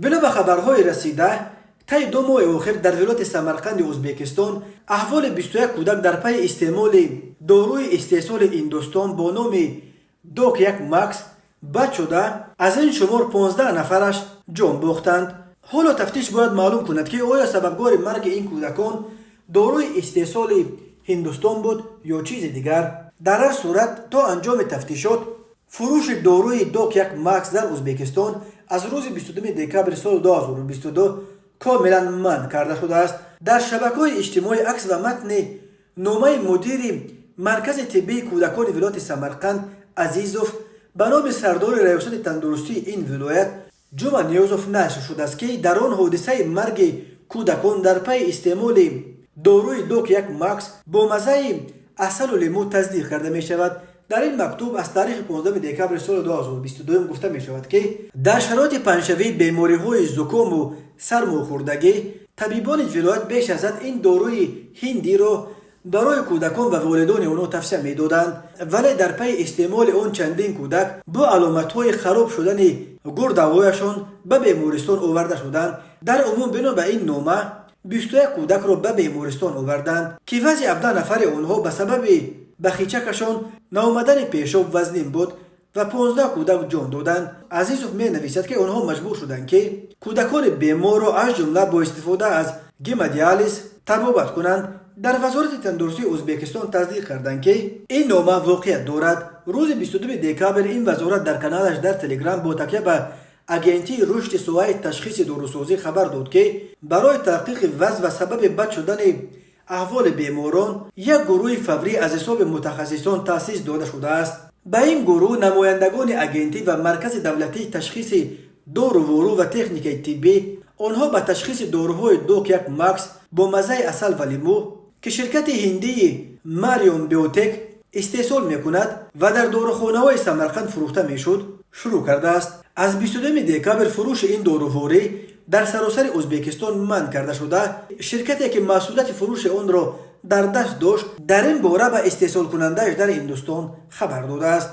Бино ба хабарҳои расида, таи 2 моҳи охир дар вилояти Самарқанди Ӯзбекистон аҳволи 21 кӯдак дар пайи истеъмоли доруи истеҳсоли Ҳиндустон бо номи Док як Макс бад шуда, аз ин шумор 15 нафараш ҷон бохтанд. Ҳоло тафтиш бояд маълум кунад, ки оё сабабгори марги ин кӯдакон доруи истеҳсоли Ҳиндустон буд ё чизи дигар. Дар ҳар сурат, то анҷоми тафтишот фурӯши доруи Док як Макс дар Ӯзбекистон аз рӯзи 22 декабри соли 2022 комилан манъ карда шудааст. Дар шабакаҳои иҷтимоӣ акс ва матни номаи мудири маркази тиббии кӯдакони вилояти Самарқанд Азизов ба номи сардори раёсати тандурустии ин вилоят Ҷума Ниёзов нашр шудааст, ки дар он ҳодисаи марги кӯдакон дар пайи истеъмоли доруи Док як Макс бо маззаи асалу лимӯ тасдиқ карда мешавад. Дар ин мактуб аз таърихи 15 декабри соли 2022 гуфта мешавад, ки дар шароити паҳншавии бемориҳои зукому сармохӯрдагӣ табибони вилоят беш аз ҳад ин доруи ҳиндиро барои кӯдакон ва волидони онҳо тавсия медоданд, вале дар пайи истеъмоли он чандин кӯдак бо аломатҳои хароб шудани гурдаҳояшон ба бемористон оварда шуданд. Дар умум, бино ба ин нома, 21 кӯдакро ба бемористон оварданд, ки вазъи 17 нафари онҳо ба сабаби ба хичакашон наомадани пешоб вазнин буд ва 15 кӯдак ҷон доданд. Азизов менависад, ки онҳо маҷбур шуданд, ки кӯдакони беморро, аз ҷумла бо истифода аз гемодиализ, табобат кунанд. Дар Вазорати тандурустии Ӯзбекистон тасдиқ карданд, ки ин нома воқеият дорад. Рӯзи 22 декабр ин вазорат дар каналаш дар Телеграм бо такя ба Агентии рушди соҳаи ташхиси дорусозӣ хабар дод, ки барои таҳқиқи вазъ ва сабаби бад шудани аҳволи беморон як гурӯҳи фаврӣ аз ҳисоби мутахассисон таъсис дода шудааст. Ба ин гурӯҳ намояндагони агентӣ ва Маркази давлатии ташхиси дору-вору ва техникаи тиббӣ. Онҳо ба ташхиси доруҳои Док як Макс бо маззаи асал ва лимӯ, ки ширкати ҳиндии Марион Биотек истеҳсол мекунад ва дар дорухонаҳои Самарқанд фурӯхта мешуд, шурӯъ кардааст. Аз 22 декабр фурӯши ин доруворӣ дар саросари Ӯзбекистон манъ карда шуда, ширкате, ки масъулияти фурӯши онро дар даст дошт, дар ин бора ба истеҳсолкунандааш дар Ҳиндустон хабар додааст.